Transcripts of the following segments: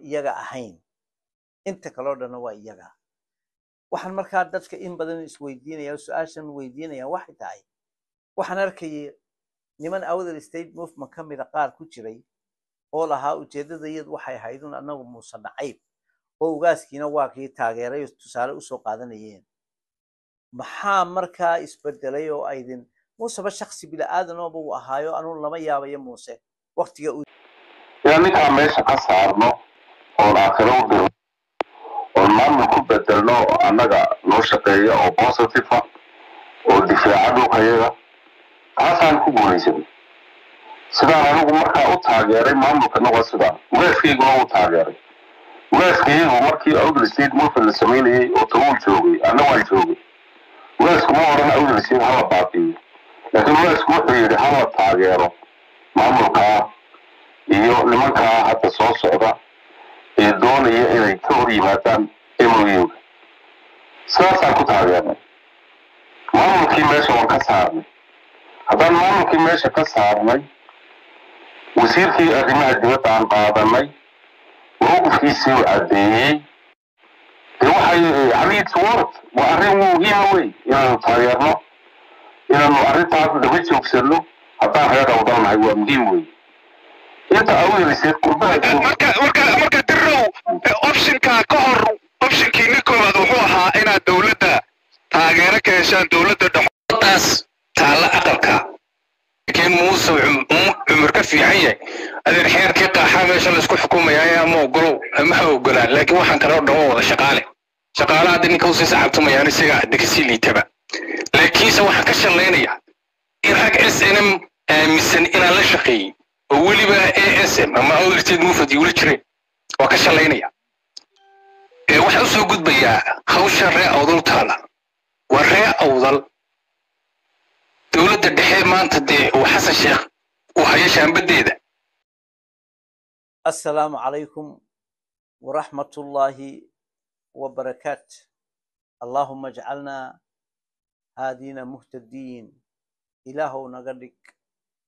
iyaga ahayn. Inta kaloo dhanna waa iyaga. Waxaan markaa dadka in badan isweydiinaya, su-aashan weydiinaya waxay tahay, waxaan arkayay niman Awdal State Movement ka mida qaar ku jiray oo lahaa ujeeddada iyadu waxay ahayd un annagu Muuse nacayb, oo ugaaskiina waa kii taageeray, tusaale usoo qaadanayeen. Maxaa markaa isbedelay oo aydin Muuseba shaksi bila-aadan ooba uu ahaayo? Anuu lama yaabayo Muuse waktiga uu Inaan ninkaa meesha ka saarno oon aakhiro u dirno oon maamul ku bedelno oo annaga noo shaqeeya oo positive ah oo difaaca dhulkayaga, taasaan ku guulaysanay. Sidaan anigu markaa u taageeray maamulkana waa sidaa, ugaaskayguna u taageeray. Ugaaskaygu markii Awdal State Movement la samaynayay oo Tabuul joogay, anna waan joogay. Ugaasku ma odhan Awdal State hala baabi'iyo, laakiin ugaasku wuxuu yidhi hala taageero maamulkaa iyo nimankaa hadda soo socda ee doonaya inay ka hor yimaadaan MOU-ga. Sidaasaan ku taageernay. Maamulkii meesha waan ka saarnay. Haddaan maamulkii meesha ka saarnay, wasiirkii arrimaha dibadda aan qaadanay, mowqifkiisii uu caddeeyey. Dee waxay yani it's worth, waa arrin muhiima wey inaanu taageerno, inaanu arrintaas daba joogsanno haddaan reer Awdal nahay, waa muhiim wey. Inta awdaliseed qurbaha Marka Dirow, optionka ka hor, optionkiini koowaad wuxuu ahaa inaad dowladda taageero ka heshaan, dowladda dhexe. Taas taalla aqalka, laakiin Muuse wuxuu Cumar ka fiican yahay, adeer, xeerkii qaaxaa meesha laisku xukumayaa, ama ogolow ama ha ogolaan, laakiin waxaan kale oo dhan waa wada shaqaale. Shaqaalaha hadda ninka usii sacabtumayaan isaga hadda kasii liitaba. Laakiinse waxaan ka shallaynayaa in rag SNM aaminsan inaan la shaqeeyey oo weliba ASM ama Awdal State Movement igula jireen, waa ka shallaynaya. Ee waxaan usoo gudbayaa hawsha ree Awdal taala. Waa ree Awdal, dowladda dhexe maanta dee uu Xasan Sheekh uu hayo shaambadeeda. Assalaamu calaykum waraxmatullaahi wabarakaat. Allaahuma ajcalnaa haadiina muhtadiin. Ilaahow naga dhig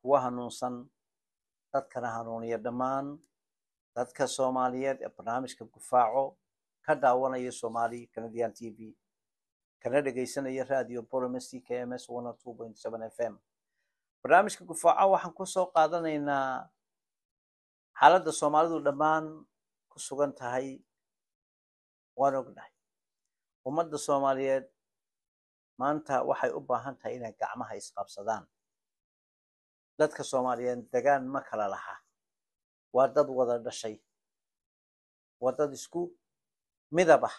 kuwa hanuunsan, dadkana hanuuniya. Dhammaan dadka Soomaaliyeed ee barnaamijka Gufaaco ka daawanaya Somali Canadian TV, kana dhegaysanaya Radio Borama CKMS 102.7 FM, barnaamijka Gufaaco waxaan ku soo qaadanaynaa xaaladda Soomaalidu dhammaan ku sugan tahay. Waan ognahay ummadda Soomaaliyeed maanta waxay u baahan tahay inay gacmaha isqabsadaan. Dadka Soomaaliyeed degaan ma kala laha, waa dad wada dhashay, waa dad isku midab ah,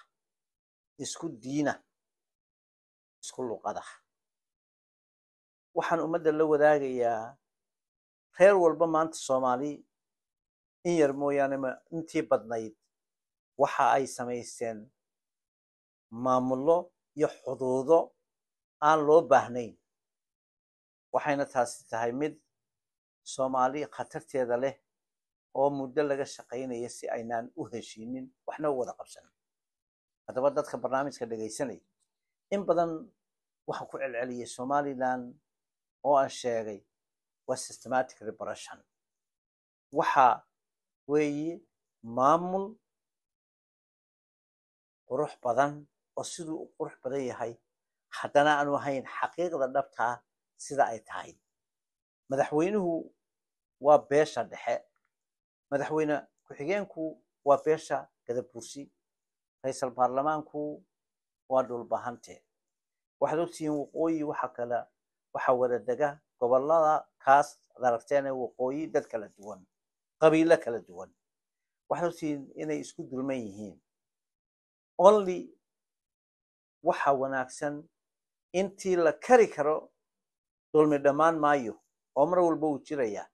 isku diina, isku luqad ah. Waxaan ummadda la wadaagayaa reer walba maanta Soomaali in yar mooyaane ma intii badnayd waxa ay samaysteen maamullo iyo xuduudo aan loo baahnayn, waxayna taasi tahay mid Soomaali khatarteeda leh oo muddo laga shaqaynaya si aynaan u heshiinin, waxna u wada qabsanin. Haddaba dadka barnaamijka dhegaysanaya, in badan waxaan ku celceliyay Somaliland oo aan sheegay waa systematic repression. Waxa weeye maamul qurux badan oo siduu u qurux badan yahay haddana aanu ahayn xaqiiqda dhabtaa sida ay tahay. Madaxweynuhu waa beesha dhexe, madaxweyne ku-xigeenku waa beesha Gadabuursi, ra'iisal baarlamaanku waa Dhulbahante. Waxaad ogtihiin waqooyi waxa kale waxaa wada dega gobolada kaas ad aragteen ee waqooyi, dad kala duwan, qabiilo kala duwan. Waxaad ogtihiin inay isku dulman yihiin. Only waxa wanaagsan intii la kari karo, dulmi dhammaan maayo oo mar walba wuu jirayaa.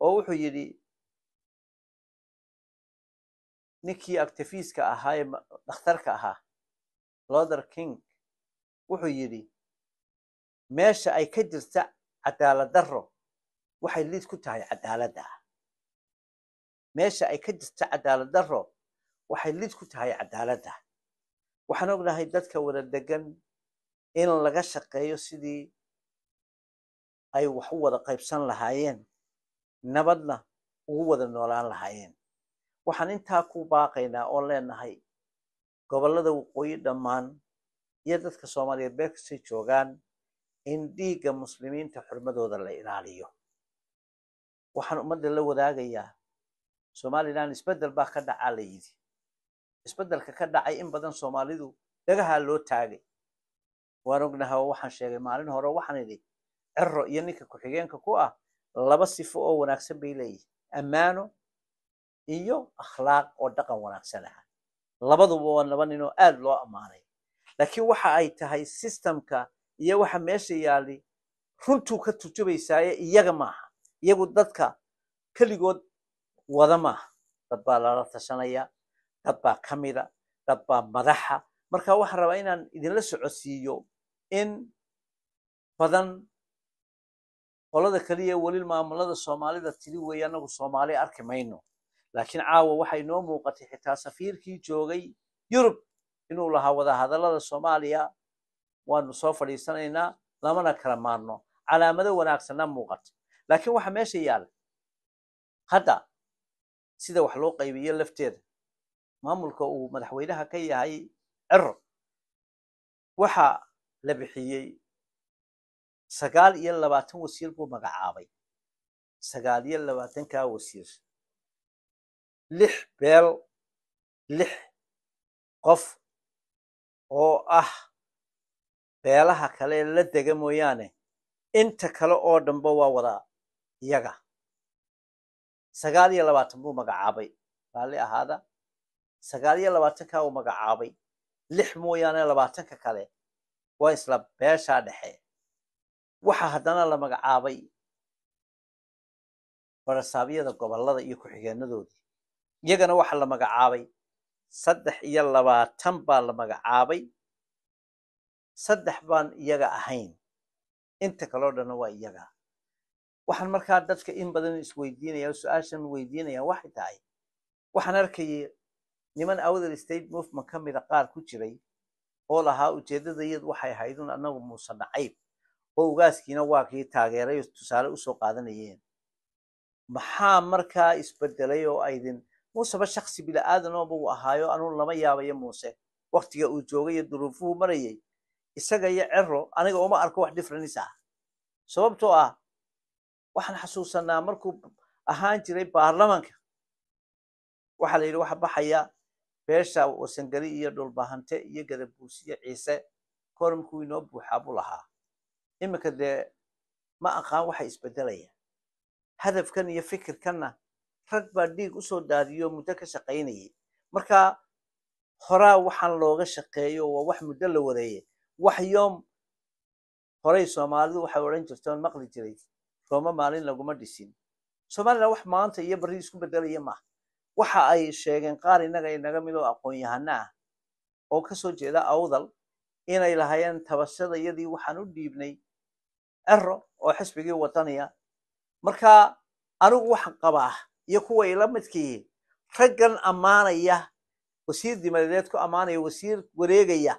Oo wuxuu yidhi ninkii activistka ahaa ee dhakhtarka ahaa, Luther King, wuxuu yidhi meesha ay ka jirta cadaalad darro waxay lid ku tahay cadaaladda. Meesha ay ka jirta cadaalad darro waxay lid ku tahay cadaaladda. Waxaan ognahay dadka wada degan in laga shaqeeyo sidii ay wax u wada qaybsan lahaayeen, nabadna ugu wada noolaan lahaayeen. Waxaan intaa ku baaqaynaa oon leenahay gobollada waqooyi dhammaan iyo dadka Soomaaliyeed meel kastay joogaan in dhiigga muslimiinta xurmadooda la ilaaliyo. Waxaan ummadda la wadaagayaa Somaliland isbeddel baa ka dhacaa la yidhi. Isbeddelka ka dhacay in badan Soomaalidu dhagahaa loo taagay. Waan ognahay oo waxaan sheegay maalin hore, waxaan idhi Ciro iyo ninka ku-xigeenka ku ah laba sifo oo wanaagsan bay leeyihin: ammaano iyo akhlaaq oo dhaqan wanaagsan ah. Labaduba waa laba nin oo aad loo ammaanay, laakiin waxa ay tahay systemka iyo waxa meesha yaali runtuu ka turjubaysaaye iyaga maaha. Iyagu dadka keligood wada maaha, dad baa lala tashanaya, dad baa ka mida, dad baa madaxa. Marka waxaan rabaa inaan idinla socodsiiyo in badan qolada keliya weli maamulada Soomaalida tiri weeye anagu Soomaali arki mayno. Laakiin caawa waxay noo muuqatay xitaa safiirkii joogay Yurub inuu lahaa wadahadallada Soomaaliya waanu soo fadhiisanaynaa, lamana kala maarno. Calaamado wanaagsanna muuqata, laakiin waxa meesha yaalla hadda sida wax loo qaybiyo lafteeda maamulka uu madaxweynaha ka yahay Ciro waxa la bixiyey 29 wasiir buu magacaabay. 29-kaa wasiir, lix beel, lix qof oo ah beelaha kale la dega mooyaane, inta kale oo dhanba waa wada iyaga. 29 buu magacaabay, raalli ahaada, 29-kaa uu magacaabay lix mooyaane 20-ka kale waa isla beeshaa dhexe. Waxa haddana la magacaabay barasaabyada gobollada iyo ku-xigeenadoodii, iyagana waxaa la magacaabay 23 baa la magacaabay, saddex baan iyaga ahayn, inta kaleo dhanna waa iyaga. Waxaan markaa dadka in badan isweydiinaya, su-aashan weydiinaya waxay tahay, waxaan arkayay niman Awdal State Movement ka mida qaar ku jiray oo lahaa ujeeddadayadu waxay ahayd un annagu Muuse nacayb, oo ugaaskiina waa kii taageeray tusaale usoo qaadanayeen. Maxaa markaa isbedelay oo aydin Muuseba shaksi bila'aadanooba uu ahaayo? Anuu lama yaabayo Muuse waktiga uu joogay iyo duruufuhu marayay, isaga iyo Cero aniga uma arko wax difference ah, sababtoo ah waxaan xasuusanaa markuu ahaan jiray baarlamanka waxaa la yidhi waxa baxaya beesha Wasangeli iyo Dhulbahante iyo Gadabuursiyo Ciise, koromkuu inoo buuxaa buu lahaa. Iminka dee ma aqaan waxa isbedelaya. Hadafkan iyo fikirkanna rag baa dhiig usoo daadiyo muddo ka shaqaynayay. Marka horaa waxaan looga shaqeeyo waa wax muddo la wadeeyay. Wax yoom horay Soomaalidu waxay odhan jirtay oon maqli jiray, Rooma maalin laguma dhisin. Somaliland wax maanta iyo barri isku bedelaya maaha. Waxa ay sheegeen qaar innaga inaga mid oo aqoon-yahano ah oo kasoo jeeda Awdal inay lahaayeen tabashadayadii waxaan u dhiibnay Cero oo xisbigii Wadaniya. Marka anigu waxaan qabaa iyo kuwa ila midkii raggan ammaanaya wasiir dimadeed ku ammaanaya wasiir wareegaya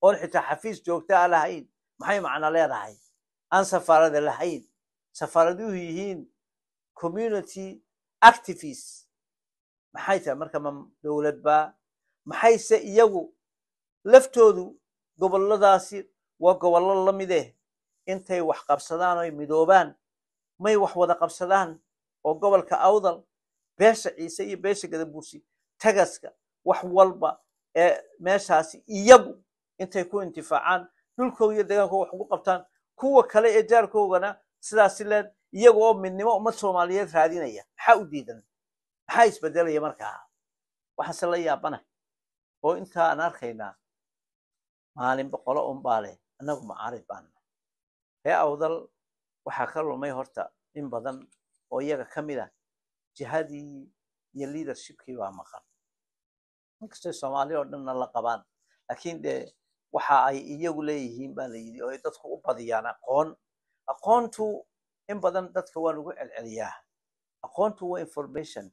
oon xitaa xafiis joogta a lahayn, maxay macno leedahay? Aan safaarada lahayn, safaaraduhu yihiin community activists, maxay tahay marka? Ma dowlad baa? Maxayse iyagu laftoodu gobolladaasi waa gobollo la mid eh intay wax qabsadaan oy midoobaan may wax wada qabsadaan, oo gobolka Awdal beesha Ciise iyo beesha Gadabuursi tagaska wax walba ee meeshaasi iyagu intay ku intifaacaan dhulkooga iyo deegaankooga wax ugu qabtaan, kuwa kale ee jaarkoogana sidaasi leen, iyaga oo midnimo ummad Soomaaliyeed raadinaya, maxaa u diidan? Maxaa isbedelaya markaa? Waxaase la yaabana oo intaa aan arkaynaa maalin boqolo un baa leh annagu macaarid baana. Ree Awdal waxaa ka lumay horta in badan oo iyaga ka mid ah jihadii iyo leadershipkii baa maqan, inkastoo Soomaali oo dhanna la qabaan, laakiin dee waxa ay iyagu leeyihiin baa la yidhi oo ay dadku u badiyaan aqoon. Aqoontu in badan dadka waa lagu celceliyaa. Aqoontu waa information,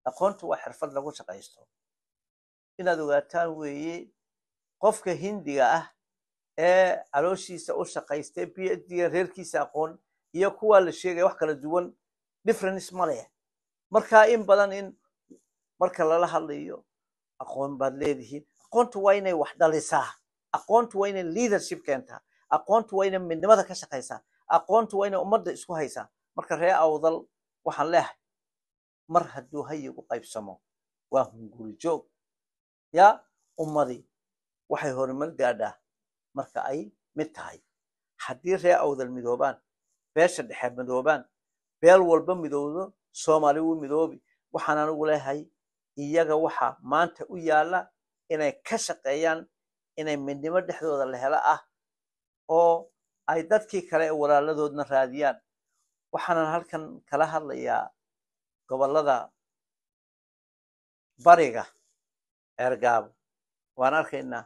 aqoontu waa xirfad lagu shaqaysto. Inaad ogaataan weeye qofka Hindiga ah ee calooshiisa u shaqaystay PhD reerkiisa aqoon iyo kuwa la sheegaya wax kala duwan, difference ma leh. Marka in badan in Marka lala hadlayo, aqoon baad leedihiin. Aqoontu waa inay wax dhalisaa, aqoontu waa inay leadership keentaa, aqoontu waa inay midnimada ka shaqaysaa, aqoontu waa inay ummadda isku haysaa. Marka ree Awdal waxaan leeyahay, mar hadduu hayigu qaybsamo waa hunguri joog. Yaa ummadii waxay horumar gaadhaa marka ay mid tahay. Haddii ree Awdal midoobaan, beesha dhexe midoobaan, beel walba midowdo, Soomaali wuu midoobi. Waxaan anigu leeyahay, iyaga waxa maanta u yaala inay ka shaqeeyaan inay midnimo dhexdooda la helo ah, oo ay dadkii kale ee walaaladoodna raadiyaan. Waxaanan halkan kala hadlayaa gobollada bariga, Ceergaabo. Waan arkaynaa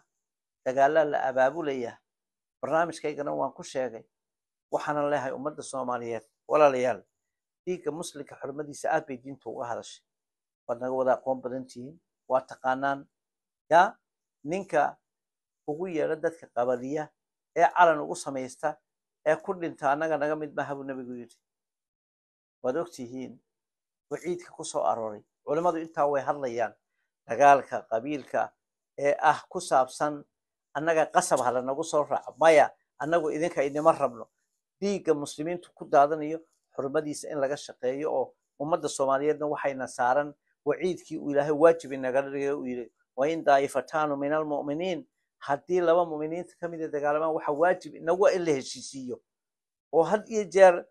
dagaalaa la abaabulaya, barnaamijkaygana waan ku sheegay. Waxaanan leeyahay ummadda Soomaaliyeed, walaalayaal, dhiigga muslimka xurmadiisa aad bay diinta uga hadashay. Waad naga wada aqoon badan tihiin, waa taqaanaan. Yaa ninka ugu yeedha dadka qabaliya ee calan ugu samaysta ee ku dhinta, annaga naga mid maaha, buu Nebigu yidhi. Waad ogtihiin waciidka ku soo arooray. Culimmadu intaa way hadlayaan. Dagaalka qabiilka ee ah ku saabsan annaga qasab ha lanagu soo raaco, maya, annagu idinka idinma rabno. Dhiigga muslimiintu ku daadanayo xurmadiisa in laga shaqeeyo, oo ummadda Soomaaliyeedna waxayna saaran waciidkii uu Ilaahay waajib inaga dhigay, uu yidhi: "Wain daa'ifataanu min almu'miniin", haddii laba mu'miniinta ka mid a dagaalamaan, waxa waajib inagu in la heshiisiiyo. Oo had iyo jeer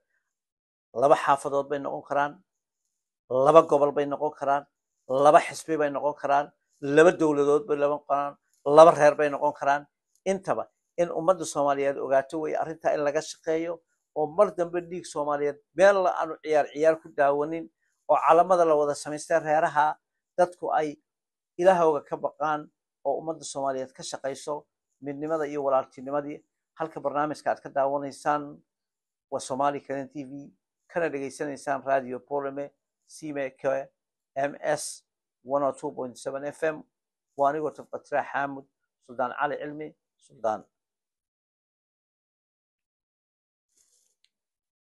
laba xaafadood bay noqon karaan, laba gobol bay noqon karaan, laba xisbi bay noqon karaan, laba dowladood bay noqon karaan, laba reer bay noqon karaan. Intaba in ummadda Soomaaliyeed ogaato wey arrintaa, in laga shaqeeyo oo mar dambe dhiig Soomaaliyeed meel la aanu ciyaar ciyaar ku daawanin, oo calamada la wada samaystay reeraha, dadku ay Ilaahooga ka baqaan, oo ummadda Soomaaliyeed ka shaqayso midnimada iyo walaaltinimadii. Halka barnaamijka aad ka daawanaysaan waa Somali Canadian TV, kana dhegaysanaysaan Radio Polome CMK MS 102.7 FM. Waa anigoo Tabqatira Xaamud Suldaan Cali Cilmi Suldaan.